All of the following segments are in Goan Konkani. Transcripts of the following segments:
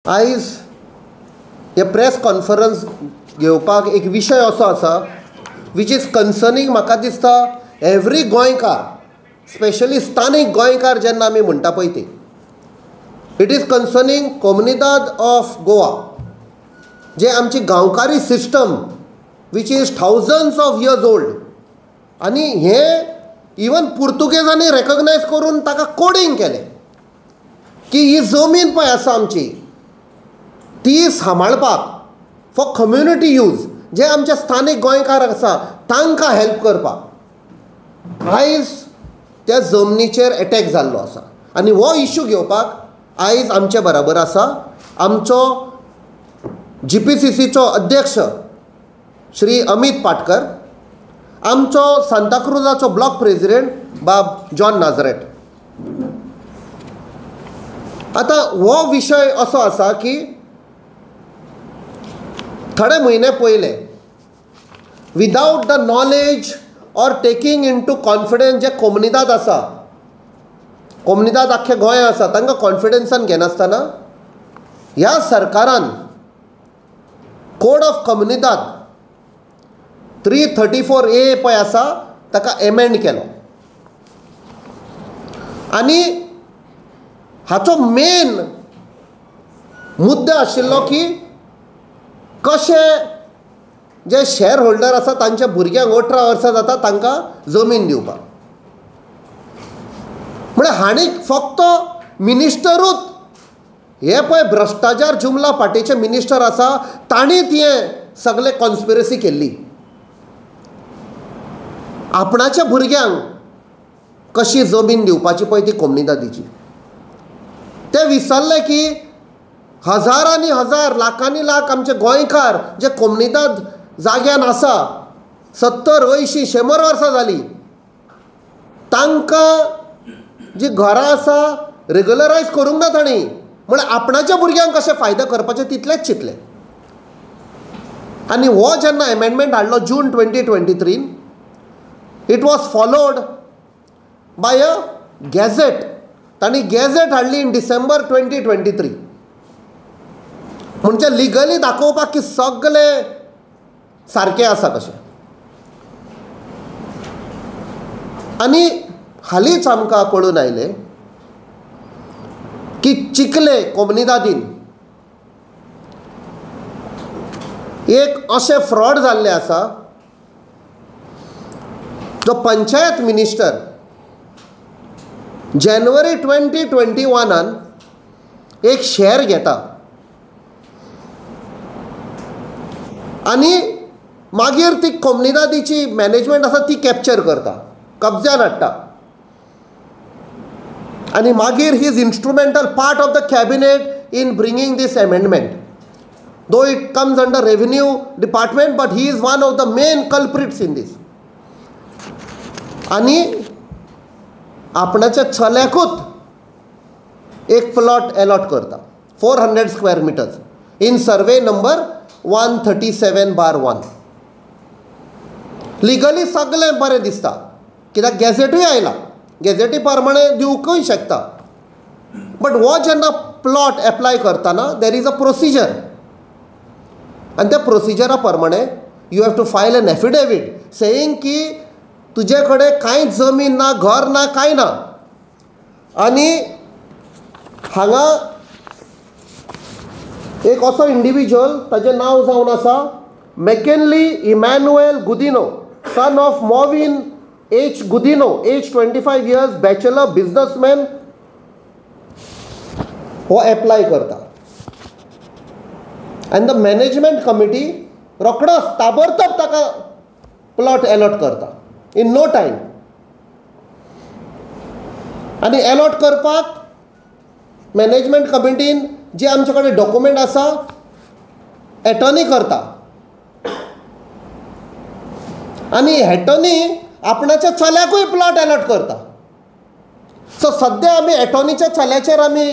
आयज हे प्रेस कॉन्फरन्स घेवपाक एक विशय असो आसा which is concerning म्हाका दिसता एवरी गोंयकार, स्पेशली स्थानीक गोंयकार जेन्ना आमी म्हणटा पळय ती it is concerning Comunidade of Goa, जे आमची गांवकारी system which is thousands of years old. आनी हें इवन पुर्तुगेजांनी रेकग्नायज करून ताका कोडींग केलें की ही जमीन पळय आसा आमची ती सांबाळपाक फॉर कम्युनिटी यूज, जे आमचे स्थानीक गोंयकार आसा तांकां हेल्प करपाक. आयज त्या जमनीचेर एटॅक जाल्लो आसा आनी हो इश्यू घेवपाक आयज आमचे बराबर आसा आमचो GPCCचो अध्यक्ष श्री अमीत पाटकर, आमचो सांताक्रुजाचो ब्लॉक प्रेजिडेंट बाब जॉन नाजरेट. आतां हो विशय असो आसा की थोडे म्हयने पयले without the knowledge or taking into confidence जे कोमुनिदाद आसा, कोमुनिदाद आख्खे गोंया आसा, तांकां कॉन्फिडन्सान घेनासतना ह्या सरकारान कोड ऑफ कोमुनिदाद 334A पळय आसा ताका एमेंड केलो. आनी हाचो मेन मुद्दो आशिल्लो की कशें जे शेअर होल्डर आसा तांच्या भुरग्यांक 18 वर्सां जाता तांकां जमीन दिवपाक. म्हळ्यार हांणी फक्त मिनिस्टरूच हे पळय भ्रश्टाचार जुमला पार्टीचे मिनिस्टर आसा तांणीच हें सगळें कॉन्स्पिरसी केल्ली. आपणाच्या भुरग्यांक कशी जमीन दिवपाची पळय ती कोमुनिदादीची. ते विसरले की हजारांनी हजार लाखांनी लाख आमचे गोंयकार जे कोमुनिदाद जाग्यान आसा 70, 80, 100 वर्सां जालीं तांकां जी घरां आसा रेगुलरायज करूंक ना तांणी. म्हळ्यार आपणाच्या भुरग्यांक कशें फायदो करपाचें तितलेंच चिंतलें. आनी हो जेन्ना एमेंडमेंट हाडलो जून 2023, it was followed by a gazette. तांणी गॅझेट हाडली इन डिसेंबर 2023. म्हणजे लिगली दाखोवपाक की सगळे सारकें आसा कशें. आनी हालींच आमकां कळून आयलें की चिखले कोमुनिदादीन एक अशें फ्रॉड जाल्लें आसा जो पंचायत मिनिस्टर जानेवारी 2021 एक शेअर घेता आनी मागीर ती कोमुनिदादीची मॅनेजमेंट आसा ती कॅप्चर करता, कब्ज्यान हाडटा आनी मागीर he is instrumental part of the cabinet in bringing this amendment. Though it comes under revenue department but he is one of the main culprits in this. आनी आपणाच्या चल्याकूच एक प्लॉट एलॉट करता 400 square metres in survey number 137/1. Legally सगळें बरें दिसता कित्याक गॅझेटूय आयला, गॅझेटी प्रमाणे दिवंकूय शकता. बट हो जेन्ना प्लॉट एप्लाय करतना there is a procedure आनी त्या प्रोसिजरा प्रमाणे you have to file an affidavit saying की तुजे कडेन कांय जमीन ना, घर ना, कांय ना. आनी हांगा एक असो इंडिविज्युअल ताजें नांव जावन आसा McKinley Emmanuel Godinho, son of Movin H Godinho, age 25 years, bachelor, businessman. हो एप्लाय करता आनी the management committee रोखडोच ताबडतोब ताका प्लॉट एलॉट करता इन नो टायम. आनी एलॉट करपाक मॅनेजमेंट कमिटीन जे आमचे कडेन डॉक्युमेंट आसा एटर्नी करता आनी एटर्नी आपणाच्या चल्याकूय प्लॉट एलॉट करता. सो सद्या आमी एटर्नीच्या चल्याचेर आमी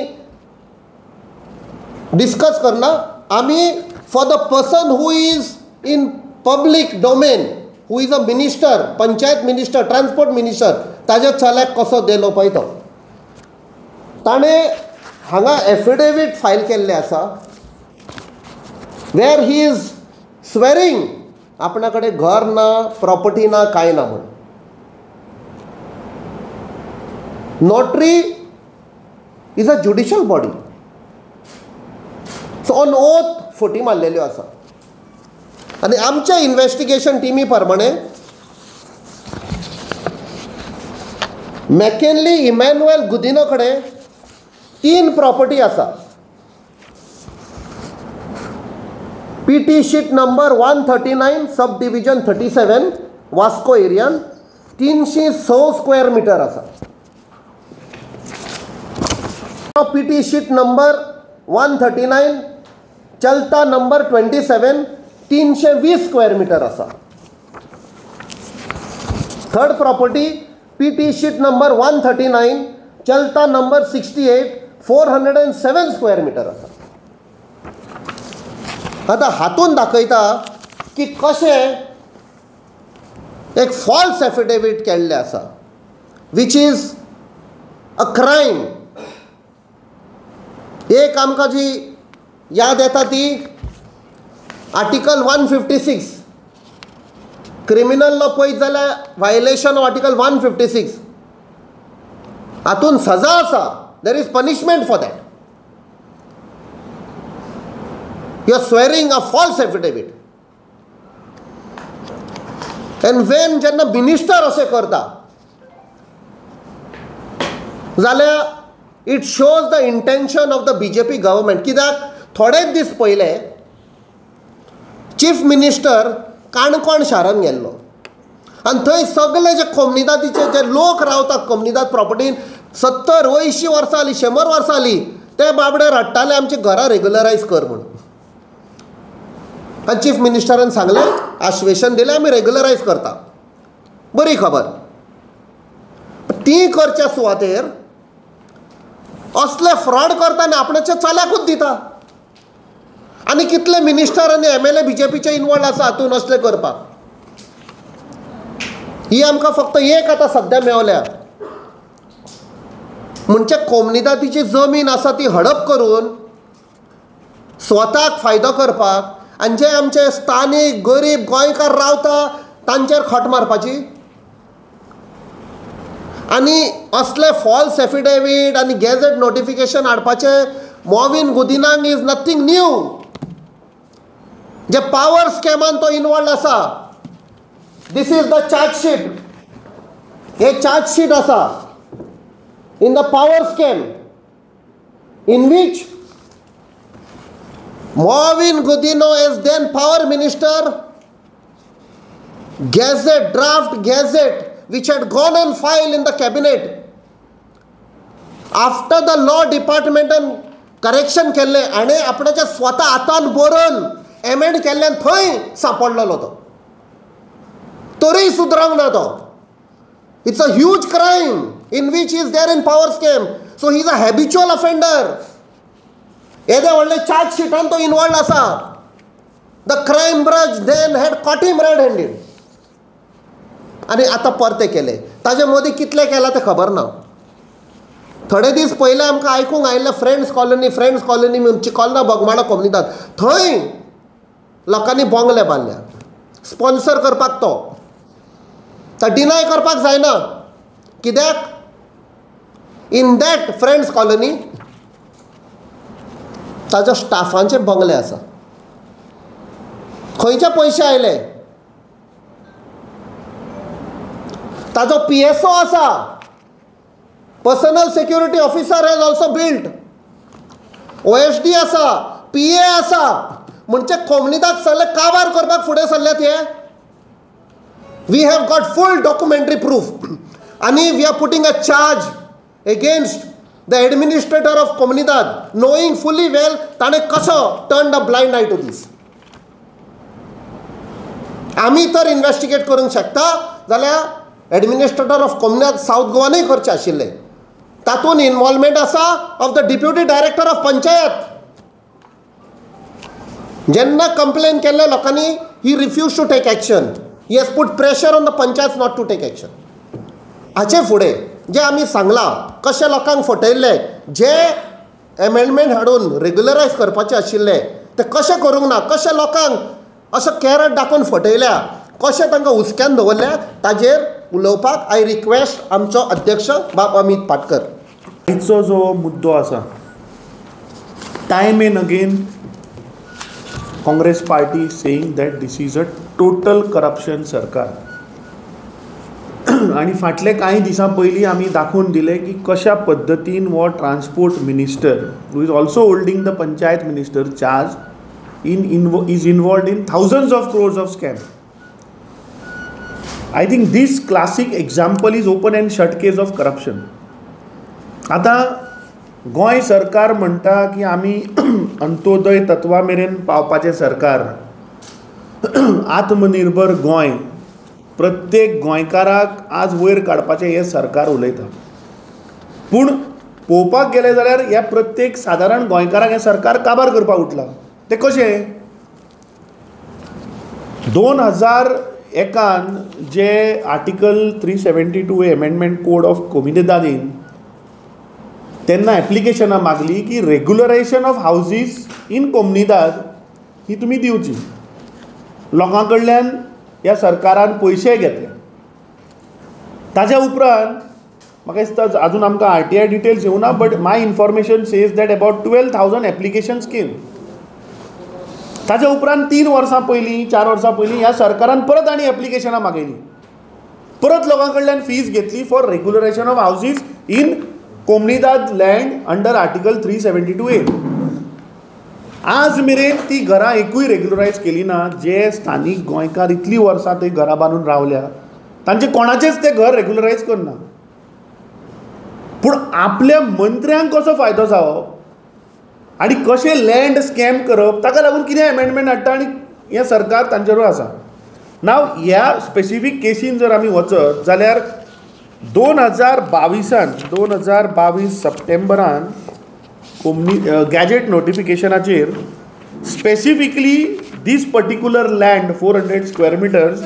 डिस्कस करना. आमी for the person who is in public domain, who is a minister, panchayat minister, transport minister, ताज्या चल्याक कसो दिलो पळय तो. ताणें हांगा एफिडेवीट फायल केल्लें आसा वेर he is swearing आपणा कडेन घर ना, प्रॉपर्टी ना, कांय ना म्हूण. Notary is a judicial body, so on oath फटी मारलेल्यो आसा. आनी आमच्या इन्वेस्टिगेशन टिमी प्रमाणे मॅकेनली इमॅन्युएल गुदिनो कडेन 3 प्रॉपर्टी आसा. PT sheet number 139 sub division 37 Vasco एरियान 306 square metre आसा. पीटी शीट नंबर 139 चलता नंबर 27 320 स्क्वेअर मिटर आसा. Third property PT sheet number 139 चलता नंबर 68 407 स्क्वेअर मिटर आसा. आतां हातून दाखयता की कशें एक फॉल्स एफिडेवीट केल्लें आसा which is a crime. एक आमकां जी याद येता ती आर्टिकल 156 क्रिमिनल लॉ पळयत जाल्यार वायलेशन ऑफ आर्टिकल 156 हातून सजा आसा. There is punishment for that. You are swearing a false affidavit. And when जेन्ना मिनिस्टर अशें करता जाल्यार it shows the intention of the BJP government. कित्याक थोडेच दीस पयले चीफ मिनिस्टर काणकोण शारान गेल्लो आनी थंय सगळे जे कोमनिदादीचे जे लोक रावतात कोमनिदाद प्रॉपर्टीन 70 80 वर्सां जालीं, 100 वर्सां जालीं, ते बाबडे रडटाले आमची घरां रेगुलरायज कर म्हणून. आनी चीफ मिनिस्टरान सांगलें, आश्वेसन दिलें आमी रेगुलरायज करता. बरी खबर. ती करच्या सुवातेर असले फ्रॉड करता आनी आपणाच्या चल्याकूच दिता. आनी कितले मिनिस्टर आनी MLA बीजेपीचे इनवॉल्व आसा हातून असले करपाक. ही आमकां फक्त एक आतां सद्या मेवल्या. म्हणजे कोमनिदादीची जमीन आसा ती हडप करून स्वताक फायदो करपाक आनी जे आमचे स्थानीक गरीब गोंयकार रावता तांचेर खट मारपाची. आनी असले फॉल्स एफिडेवीट आनी गॅझेट नोटिफिकेशन हाडपाचें Mauvin Godinho is nothing new. जे पावर स्कॅमान तो इनवॉल्व आसा. This is the charge sheet. हे चार्ज शीट आसा in the power scam in which Mauvin Godinho as then power minister gazette, draft gazette which had gone on file in the cabinet after the law department and correction केल्लें आनी आपणाच्या स्वता हातान बरोवन एमेंड केल्ल्यान थंय सांपडलेलो तो, तरीय सुदरांक ना तो. It's a huge crime in which is there in power scam. So he is a habitual offender. येदे व्हडले चार्ज शिटान तो इनवॉल्व आसा. The crime branch then had caught him red handed. आनी आतां परते केले. ताजे मदीं कितले केला तें खबर ना. थोडे दीस पयले आमकां आयकूंक आयिल्लें फ्रेंड्स कॉलनी, फ्रेंड्स कॉलनी म्हणून चिकोलना बोगमाळो कोमनिदाद, थंय लोकांनी बोंगले बांदल्या स्पॉन्सर करपाक. तो तो डिनाय करपाक जायना. कित्याक इन that friends colony ताज्या स्टाफांचे बंगले आसा. खंयचे पयशे आयले? ताजो PSO आसा, personal security officer has also built, OSD आसा, PA आसा. म्हणजे कोमनिदाद सगळे काबार करपाक फुडें सरल्यात हे. We have got full documentary proof आनी we are putting a charge against the administrator of Comunidade knowing fully well ताणें कसो turn the blind eye to this. आमी तर इन्वेस्टिगेट करूंक शकता जाल्यार एडमिनिस्ट्रेटर ऑफ कोमनिदाद सावथ गोवानूय करचें आशिल्लें. तातूंत इनवॉल्वमेंट आसा of the deputy director of panchayat. जेन्ना कंप्लेन केल्ले लोकांनी he refuse to take action. He has put pressure on the panchayat not to take action. हाचे फुडें जे आमी सांगलां कशें लोकांक फटयल्ले, जे एमेंडमेंट हाडून रेगुलरायज करपाचें आशिल्लें तें कशें करूंक ना, कशें लोकांक असो कॅरट दाखोवन फटयल्या, कशें तांकां हुसक्यान दवरल्या, ताजेर उलोवपाक I request आमचो अध्यक्ष बाब अमीत पाटकर. आयचो जो मुद्दो आसा, time and again Congress party saying that this is a total corruption सरकार. आनी फाटले कांय दिसां पयलीं आमी दाखोवन दिलें की कशा पद्दतीन हो transport minister who is also holding the panchayat minister charge in is involved in thousands of crores of scam. I think this classic example is open and shut case of corruption. आतां गोंय सरकार म्हणटा की आमी अंत्योदय तत्वा मेरेन पावपाचें सरकार, आत्मनिर्भर गोंय, प्रत्येक गोंयकाराक आज वयर काडपाचें हें सरकार उलयता. पूण पळोवपाक गेलें जाल्यार ह्या प्रत्येक सादारण गोंयकाराक हें सरकार काबार करपाक उठलां. तें कशें? 2001 जे article 372 amendment code of कोमिनेदादीन तेन्ना एप्लिकेशनां मागली की regularisation of houses in Comunidade ही तुमी दिवची. लोकां कडल्यान ह्या सरकारान पयशे घेतले. ताज्या उपरांत म्हाका दिसता अजून आमकां RTI details येवना, but my information says that about 12,000 applications came. ताज्या उपरांत 3 वर्सां पयलीं, 4 वर्सां पयलीं ह्या सरकारान परत आनी एप्लिकेशनां मागयलीं, परत लोकां कडल्यान फीज घेतली for regularisation of houses in Comunidade land under article 372A. आज मेरेन ती घरां एकूय रेगुलरायज केली ना. जे स्थानीक गोंयकार इतलीं वर्सां थंय घरां बांदून रावल्या तांचे कोणाचेच ते घर रेगुलरायज करना. पूण आपल्या मंत्र्यांक कसो फायदो जावप आनी कशें लँड स्कॅम करप ताका लागून कितें एमेंडमेंट हाडटा आनी हें सरकार तांचेरूय आसा. नाव ह्या स्पेसिफीक केसीन जर आमी वचत जाल्यार 2022 सप्टेंबरान कोमनी गॅजेट नोटिफिकेशनाचेर specifically this particular land 400 square metres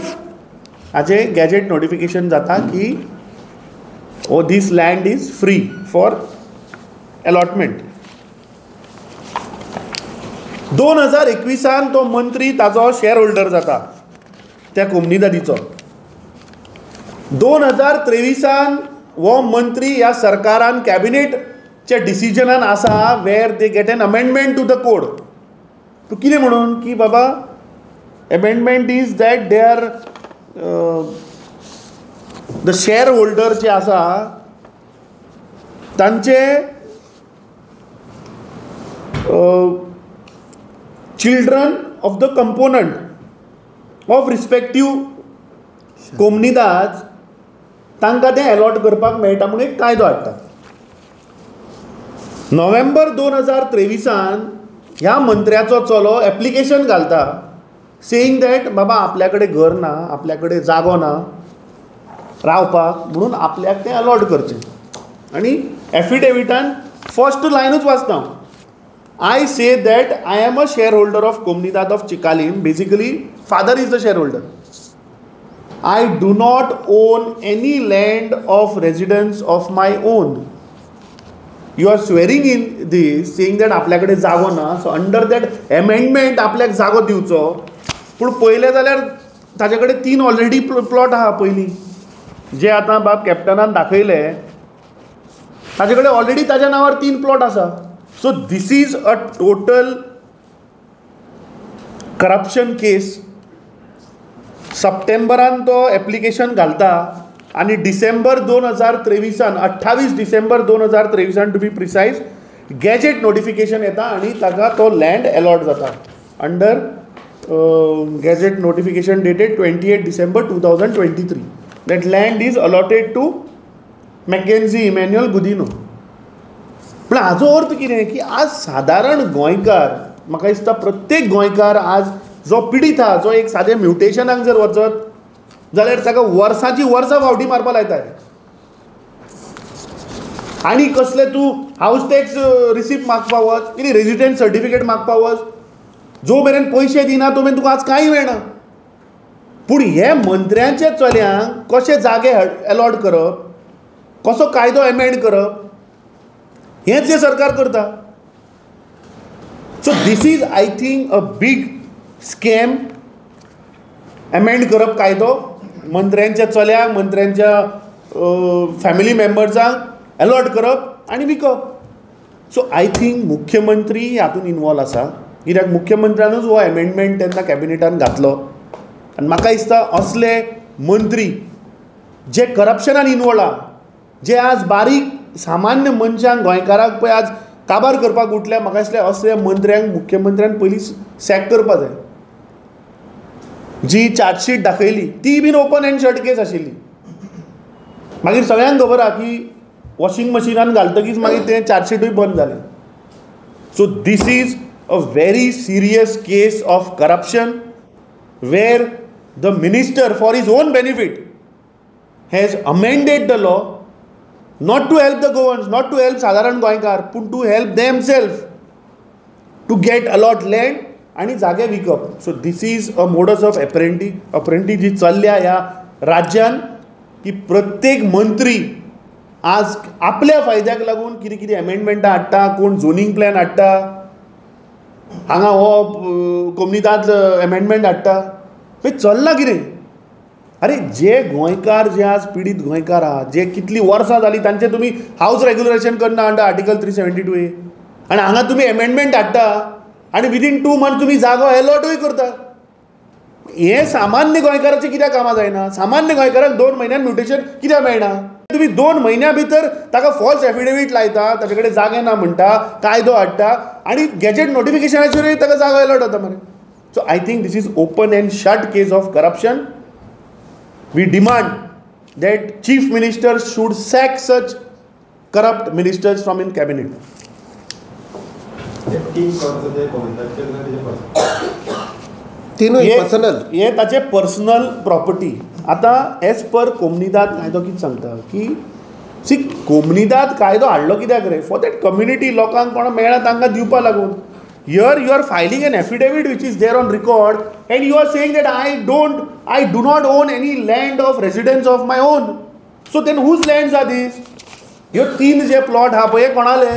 हाचें गॅजेट नोटिफिकेशन जाता की oh this land is free for allotment. 2021 तो मंत्री ताजो शेअर होल्डर जाता त्या कोमनिदादीचो. 2023 हो मंत्री ह्या सरकारान कॅबिनेटच्या डिसिजनान आसा where they get an amendment to the code. तूं कितें म्हणून की बाबा amendment is that they are the share holder जे आसा तांचे children of the component of respective Comunidades तांकां तें एलॉट करपाक मेळटा म्हणून एक कायदो हाडटा. नोव्हेंबर 2023 ह्या मंत्र्याचो चलो एप्लिकेशन घालता सेईंग that बाबा आपल्या कडेन घर ना, आपल्या कडेन जागो ना रावपाक, म्हणून आपल्याक तें अलॉट करचें. आनी एफिडेविटान फर्स्ट लायनूच वाचता हांव, I say that I am a share holder of Comunidade of Chicalim. Basically father is the share holder. I do not own any land of residence of my own. You are swearing in this saying that आपल्या कडेन जागो ना, सो अंडर that amendment आपल्याक जागो दिवचो. पूण पळयलें जाल्यार ताजे कडेन 3 ऑलरेडी प्लॉट आहा पयलीं, जे आतां बाब कॅप्टनान दाखयले ताजे कडेन ऑलरेडी ताज्या नांवार 3 प्लॉट आसा. So this is a total corruption case. सप्टेंबरान तो एप्लिकेशन घालता आनी डिसेंबर 2023 28 December 2023 to be precise gazette notification येता आनी ताका तो लँड एलॉट जाता under gazette notification dated 28 December 2023. That land is allotted to Mackenzie Emmanuel Godinho. पूण हाजो अर्थ कितें की आज सादारण गोंयकार, म्हाका दिसता प्रत्येक गोंयकार आज जो पिडीत आहा, जो एक सादें म्युटेशनाक जर वचत जाल्यार ताका वर्सांची वर्सां फावटी मारपाक लायतात. आनी कसले तूं हावज टॅक्स रिसिप्ट मागपा वच, कितें रेजिडंट सर्टिफिकेट मागपा वच, जो मेरेन पयशे दिना तो मेरेन तुका आज कांय मेळना. पूण हे मंत्र्यांच्या चल्यांक कशे जागे एलॉट करप, कसो कायदो एमेंड करप, हेंच हें सरकार करता. So this is I think a big scam. Amend करप कायदो, मंत्र्यांच्या चल्यांक, मंत्र्यांच्या फॅमिली मेंबर्सांक अलॉट करप आनी विकप. सो I think मुख्यमंत्री हातून इनवॉल्व आसा, कित्याक मुख्यमंत्र्यानूच हो एमेंडमेंट तेन्ना कॅबिनेटान घातलो. आनी म्हाका दिसता असले मंत्री जे करप्शनान इनवॉल्व आहा, जे आज बारीक सामान्य मनशांक, गोंयकारांक पळय आज काबार करपाक उठल्या, म्हाका दिसलें असल्या मंत्र्यांक मुख्यमंत्र्यान पयलीं सॅक करपाक जाय. जी चार्जशीट दाखयली ती बीन ओपन एंड शट केस आशिल्ली. मागीर सगळ्यांक खबर आहा की वॉशिंग मशिनान घालतकीच मागीर तें चार्जशीटूय बंद जालें. So this is a very serious case of corruption where the minister for his own benefit has amended the law not to help the Goans, not to help सादारण गोंयकार, पूण to help themselves to get allot land आनी जागे विकप. So this is a modus of operandi जी चल्ल्या ह्या राज्यान, की प्रत्येक मंत्री आज आपल्या फायद्याक लागून कितें कितें एमेंडमेंटां हाडटा, कोण झोनींग प्लॅन हाडटा, हांगा हो कोमनिदाद एमेंडमेंट हाडटा. मागीर चल्लां कितें? अरे जे गोंयकार, जे आज पिडीत गोंयकार आहा, जे कितलीं वर्सां जालीं तांचे तुमी हावज रेगुलरेशन करना अंडर आर्टिकल 372 ए, आनी हांगा तुमी एमेंडमेंट हाडटा आनी विदीन 2 मंथ तुमी जागो एलॉटूय करता. हें सामान्य गोंयकाराचें कित्याक कामां जायना? सामान्य गोंयकाराक 2 म्हयन्यान म्युटेशन कित्याक मेळना? तुमी 2 म्हयन्या भितर ताका फॉल्स एफिडेवीट लायता, ताचे कडेन जागे ना म्हणटा, कायदो हाडटा आनी गॅजेट नोटिफिकेशनाचेरूय ताका जागो एलॉट जाता मरे. So I think this is open and shut case of corruption. We demand that chief minister should sack such corrupt ministers from in cabinet. हे ताचे पर्सनल प्रॉपर्टी. आतां एज पर कोमनिदाद कायदो कितें सांगता की सी, कोमनिदाद कायदो हाडलो कित्याक रे? फॉर that community, लोकांक कोणा मेळ्ळा तांकां दिवपा लागून. Here you are filing an affidavit which is there on record and you are saying that I do not own any land of residence of my own. So then whose lands are these? ह्यो 3 जे प्लॉट आहा पळय कोणाले?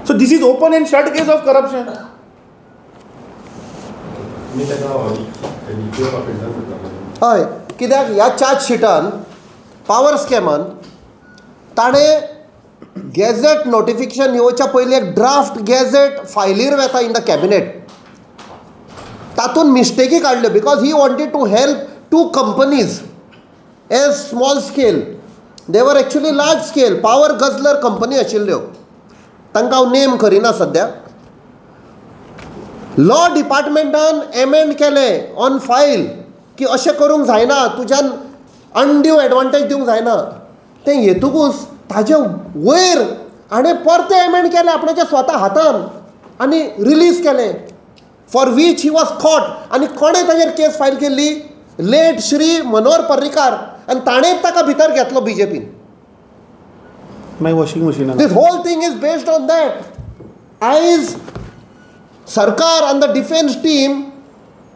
So this is open and shut case of corruption. हय, कित्याक ह्या चार्जशिटान पावर स्कॅमान ताणें गॅझेट नोटिफिकेशन येवच्या पयलीं एक ड्राफ्ट गॅझेट फायलीर वता इन the cabinet, तातूंत मिस्टेकी काडल्यो because he wanted to help 2 companies as small scale, they were actually large scale power guzzler company आशिल्ल्यो, तांकां हांव नेम करिना सद्या. लॉ डिपार्टमेंटान एमेंड केलें ऑन फायल की अशें करूंक जायना, तुज्यान अनड्यू एडवांटेज दिवंक जायना. तें येतकूच ताजे वयर हाणें परतें एमेंड केलें आपणाच्या स्वता हातान आनी रिलीज केलें, for which he was caught. आनी कोणें ताजेर केस फायल केल्ली? लेट श्री मनोहर पर्रीकार, आनी ताणेंच ताका भितर घेतलो बीजेपीन. मागीर washing machine. This whole thing is based on that. आयज सरकार आनी the defence team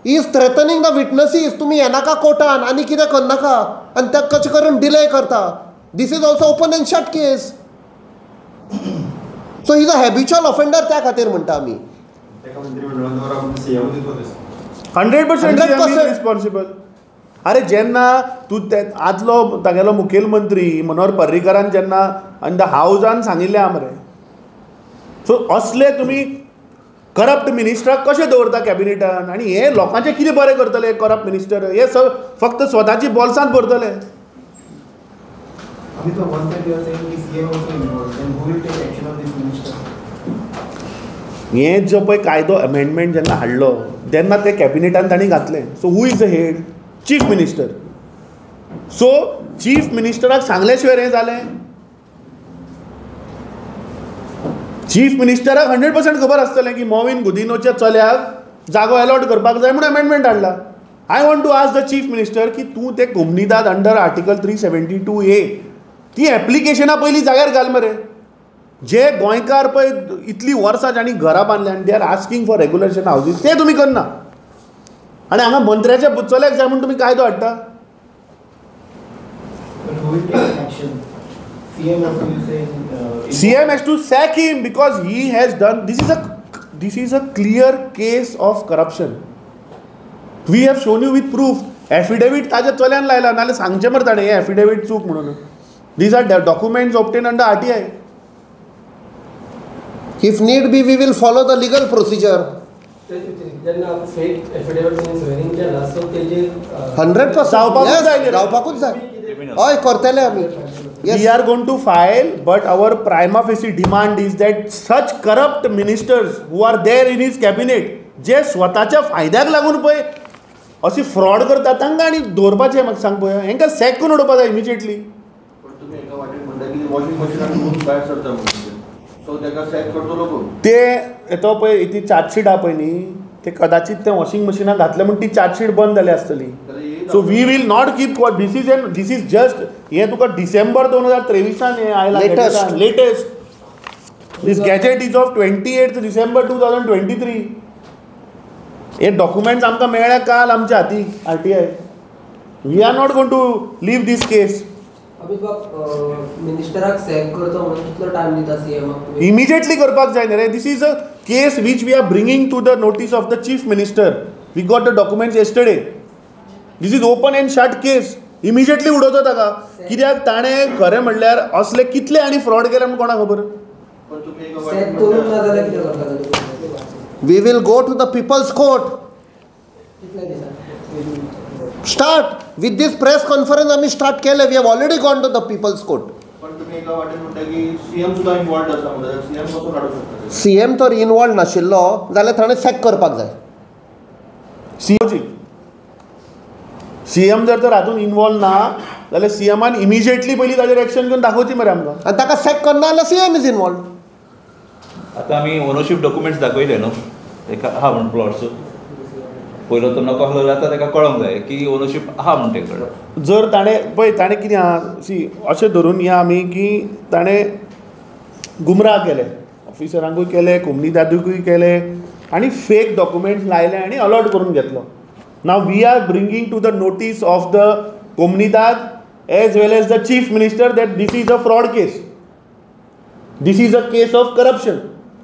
is threatening the witnesses, तुमी येनाका कोर्टान आनी कितें करनाका, आनी ते कशें करून डिले करता. This is also open and shut case. So he is a habitual offender, त्या खातीर म्हणटा आमी. 100% रिस्पॉन्सिबल. अरे जेन्ना तूं ते आदलो तागेलो मुखेलमंत्री मनोहर पर्रीकारान जेन्ना आनी the हावजान सांगिल्लें आहा मरे. सो असले तुमी करप्ट मिनिस्टराक कशें दवरता कॅबिनेटान? आनी हे लोकांचें कितें बरें करतले करप्ट मिनिस्टर? हे फक्त स्वताची बोल्सांत भरतले. हे जो पळय कायदो अमेंडमेंट जेन्ना हाडलो तेन्ना ते कॅबिनेटान तांणी घातलें. So who is the head? Chief minister. So chief मिनिस्टराक सांगले शिवाय हें जालें? चीफ मिनिस्टराक 100% खबर आसतलें की मॉविन गुदिनोच्या चल्याक जागो अलॉट करपाक जाय म्हूण अमेंडमेंट हाडला. I want to ask the chief minister की तूं ते कोमनिदाद अंडर आर्टिकल 372A ती एप्लिकेशनां पयलीं जाग्यार घाल मरे. जे गोंयकार पळय इतलीं वर्सां जांणी घरां बांदल्या आनी they are asking for regularisation houses, ते तुमी करना आनी हांगा मंत्र्याच्या चल्याक जाय म्हूण तुमी कायदो हाडटा. CM also you saying CM has to sack him because he has done this is a clear case of corruption. We have shown you with proof. Affidavit ताज्या चल्यान लायला नाल्यार सांगचें मरे ताणें हें एफिडेवीट चूक म्हणून. These are documents obtained under RTI. If need be we will follow the legal procedure. जेन्ना फेक एफिडेवीट स्वेरिंग केला सो तेजेर 100% जावपाकूच जाय, जावपाकूच जाय. हय करतले आमी. We are going to file, but our prima facie demand is that such corrupt ministers who are there in his cabinet, जे स्वताच्या फायद्याक लागून पळय अशी फ्रॉड करतात तांकां आनी दवरपाचें म्हाका सांग पळय, हांकां सॅक करून उडोवपा जाय इमिजिएटली. पण तुमी एका वाटेन म्हणटा की वॉशिंग मशीनान दोन भायर सरता म्हणून, सो ताका सॅक करतलो कोण? ते तो पळय ती चार्जशीट आहा पळय न्ही, ते कदाचित ते वॉशिंग मशिनाक घातले म्हूण ती चार्जशीट बंद जाली आसतली. So we will not keep quiet. This is just हे तुका डिसेंबर 2023 हें आयला latest. This gazette is of 28 December 2023. हे डॉक्युमेंट्स आमकां मेळ्ळे काल आमच्या हाती RTI. We are not going to leave this case. Amit बाब, मिनिस्टराक सॅक करचो म्हणून कितलो टायम दिता सीएमाक? इमिजिएटली करपाक जाय न्ही रे. This is a case which we are bringing to the notice of the chief minister. We got the documents yesterday. This is open and shut case. Immediately उडोवचो ताका, कित्याक ताणें खरें म्हणल्यार असले कितले आनी फ्रॉड केले म्हूण कोणाक खबर. We will go to the people's court. Start with this press conference आमी स्टार्ट केले. We have already gone to the people's court. पण तुमी एका वाटेन म्हणटा की सीएम सुद्दां इन्वॉल्ड आसा म्हणटा, सीएम कसो काडूंक शकता? सीएम तर इन्वॉल्ड नाशिल्लो जाल्यार ताणें सॅक करपाक जाय. सीएम जर तर हातून इन्वॉल्व ना जाल्यार सीएमान इमिजिएटली पयलीं ताजेर एक्शन घेवन दाखोवची मरे आमकां. आनी ताका सॅक करना जाल्यार सीएम is involved. आतां आमी ओनरशीप डॉक्युमेंट्स दाखयले न्हू ताका आहा म्हूण प्लॉट्स, पयलो तो नको आसलो जाल्यार आतां ताका कळोंक जाय की ओनरशीप आहा म्हूण तेजे कडेन. जर ताणें पळय ताणें कितें आहा सी अशें धरून या आमी की ताणें गुमराह केले, ऑफिसरांकूय केले, कोमनिदादूकूय केले आनी फेक डॉक्युमेंट्स लायले आनी अलॉट करून घेतलो. Now we are bringing to the notice of the Comunidade as well as the Chief Minister that this is a fraud case. This is a case of corruption.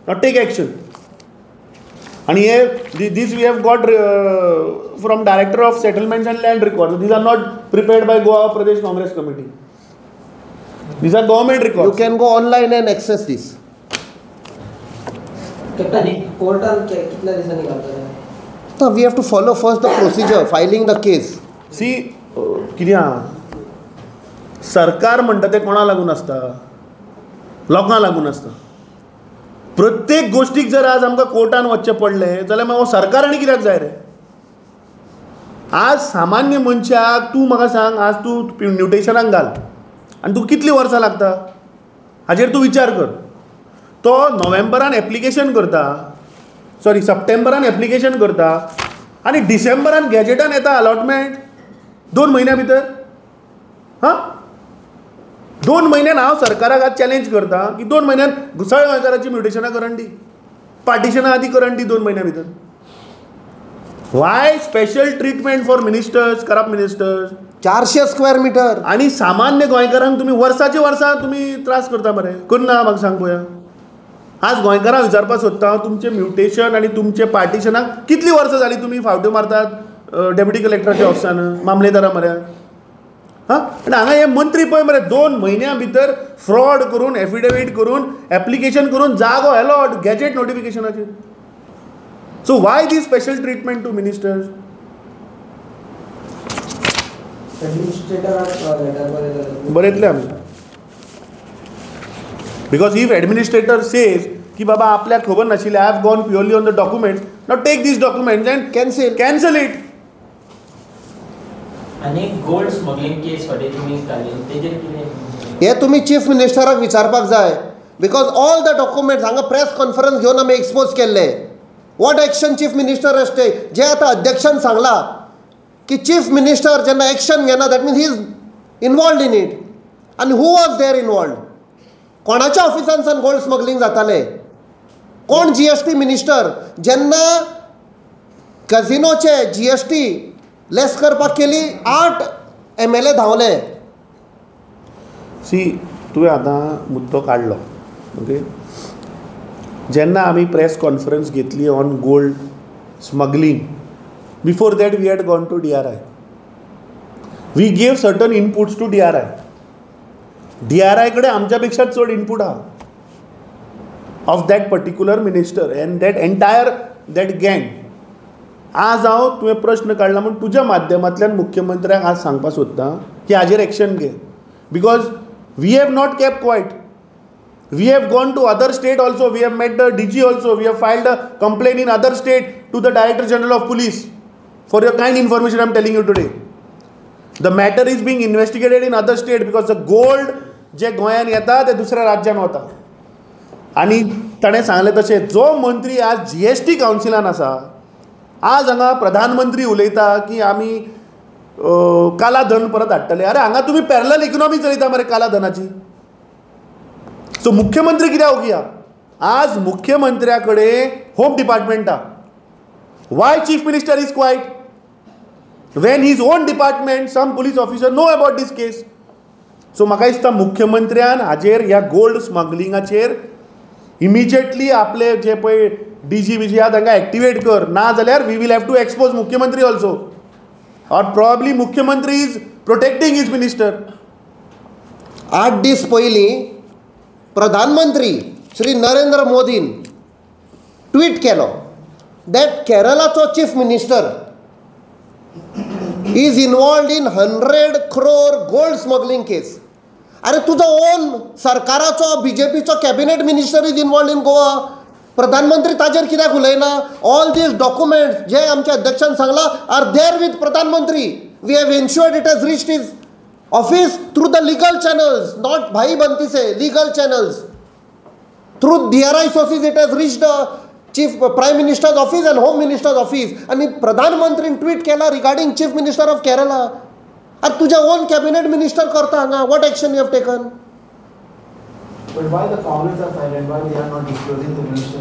Now take action. And here, this we have got from Director of Settlements and Land Records. These are not prepared by Goa Pradesh Congress Committee. These are government records. You can go online and access this. So we have to follow first the procedure, filing the case. See, कितें आहा, सरकार म्हणटा तें कोणा लागून आसता? लोकांक लागून आसता. प्रत्येक गोश्टीक जर आज आमकां कोर्टान वचचें पडलें जाल्यार मागीर हो सरकार आनी कित्याक जाय रे? आज सामान्य मनशाक तूं म्हाका सांग, आज तूं म्युटेशनाक घाल आनी तुका कितलीं वर्सां लागता हाजेर तूं विचार कर. तो नोव्हेंबरान एप्लिकेशन करता, सॉरी सप्टेंबरान एप्लिकेशन करता आनी डिसेंबरान गॅजेटान येता अलॉटमेंट 2 म्हयन्या भितर. हां, 2 म्हयन्यान हांव सरकाराक आज चॅलेंज करता की 2 म्हयन्यान सगळ्या गोंयकारांची म्युटेशनां करून दी, पार्टिशनां आदी करून दी 2 म्हयन्या भितर. Why special treatment for ministers, corrupt ministers? 400 square metre. आनी सामान्य गोंयकारांक तुमी वर्साची वर्सां तुमी त्रास करता मरे. करना म्हाका सांग पळोवया. आज गोंयकारांक विचारपाक सोदता हांव, तुमचें म्युटेशन आनी तुमचें पार्टिशनाक कितलीं वर्सां जालीं तुमी फावट्यो मारतात डेप्युटी कलेक्टराच्या ऑफिसान, मामलेदारा मऱ्यान? हां, आनी हांगा हे मंत्री पळय मरे 2 म्हयन्या भितर फ्रॉड करून, एफिडेवीट करून, एप्लिकेशन करून जागो अलॉट गॅजेट नोटिफिकेशनाचेर. So why this special treatment to ministers? बरयतले आमी, because if administrator says की बाबा आपल्याक खबर नाशिल्लें, I have gone purely on the documents, now take these documents and cancel it. आनी गोल्ड स्मगलिंग केस फाटीं तुमी घाली तेजेर कितें? हे तुमी चीफ मिनिस्टराक विचारपाक जाय, because all the documents हांगा प्रेस कॉन्फरन्स घेवन आमी एक्सपोज केल्ले. What action chief minister has take? जे आतां अध्यक्षान सांगलां की चीफ मिनिस्टर जेन्ना एक्शन घेना that means he is involved in it. आनी who was there involved? कोणाच्या ऑफिसांतल्यान गोल्ड स्मगलिंग जातालें? कोण GST minister? जेन्ना कझिनोचे GST लेस करपाक केली, 8 MLA धांवले. सी, तुवें आतां मुद्दो काडलो, ओके. जेन्ना आमी प्रेस कॉन्फरन्स घेतली on gold smuggling, before that we had gone to DRI. We gave certain inputs to DRI. DRI कडेन आमच्या पेक्षा चड इनपूट आहा of that particular minister and that entire that gang. आज हांव तुवें प्रश्न काडला म्हूण तुज्या माध्यमांतल्यान मुख्यमंत्र्याक आज सांगपाक सोदतां की हाजेर एक्शन घे, because we have not kept quiet. We have gone to other state also, we have met the DG also, we have filed a complaint in other state to the Director General of Police. For your kind information I am telling you today, the matter is being investigated in other state because the gold जे गोंयान येता ते दुसऱ्या राज्यान वता. आनी ताणें सांगलें तशें जो मंत्री आज GST कावन्सिलान आसा, आज हांगा प्रधानमंत्री उलयता की आमी काला धन परत हाडटले. अरे हांगा तुमी पॅरलल इकॉनॉमी चलयता मरे काला धनाची. सो मुख्यमंत्री कित्याक ओगी आहा? आज मुख्यमंत्र्या कडेन होम डिपार्टमेंट आहा. Why chief minister is quiet when his own department some police officer know about this case? So म्हाका दिसता मुख्यमंत्र्यान हाजेर ह्या गोल्ड स्मगलिंगाचेर इमिजिएटली आपले जे पळय DG बीजी आहा तांकां एक्टिवेट कर, ना जाल्यार we will have to expose मुख्यमंत्री ऑल्सो, ऑर प्रॉब्ली मुख्यमंत्री is protecting his minister. 8 दीस पयलीं प्रधानमंत्री श्री नरेंद्र मोदीन ट्वीट केलो that केरलाचो chief minister is involved in 100 crore gold smuggling case. अरे तुजो ओन सरकाराचो बीजेपीचो cabinet minister is involved in Goa. प्रधानमंत्री ताजेर कित्याक उलयना? ऑल these documents जे आमच्या अध्यक्षान सांगलां are there with प्रधानमंत्री. We have ensured it has reached his office through the legal channels, not भाई बंती से, legal channels. Through DRI sources it has reached the chief prime minister's office and home minister's office. आनी प्रधानमंत्रीन ट्वीट केला regarding chief minister of Kerala. आनी तुझ्या ओन कॅबिनेट मिनिस्टर करता हांगा, what action you have taken? But why the Congress are silent? Why they are not disclosing the minister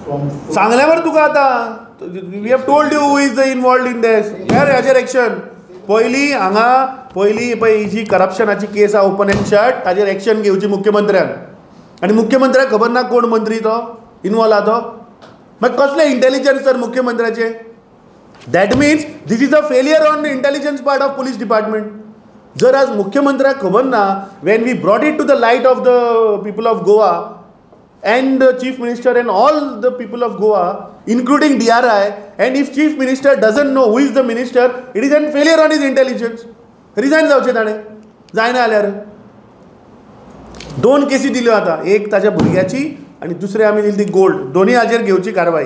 from? सांगल्यावर तुका आतां we have told you who is involved in this. हाजेर एक्शन पयलीं हांगा पयलीं पळय ही जी करप्शनाची केस आहा ओपन एंड शट, ताजेर एक्शन घेवची मुख्यमंत्र्यान. आनी मुख्यमंत्र्याक खबर ना कोण मंत्री तो इनवॉल्व आहा तो, मागीर कसलें इंटेलिजन्स तर मुख्यमंत्र्याचें? That means this is a failure on the intelligence part of police department. जर आज मुख्यमंत्र्याक खबर ना, when we brought it to the light of the people of Goa and the chief minister and all the people of Goa including DRI, and if chief minister doesn't know who is the minister, it is an failure on his intelligence. Resign जावचें ताणें, जायना जाल्यार. 2 केसी दिल्यो आतां, एक ताच्या भुरग्याची आनी दुसरी आमी दिली ती गोल्ड. दोनूय हाजेर घेवची कारवाय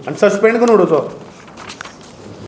आनी सस्पेंड करून उडोवचो.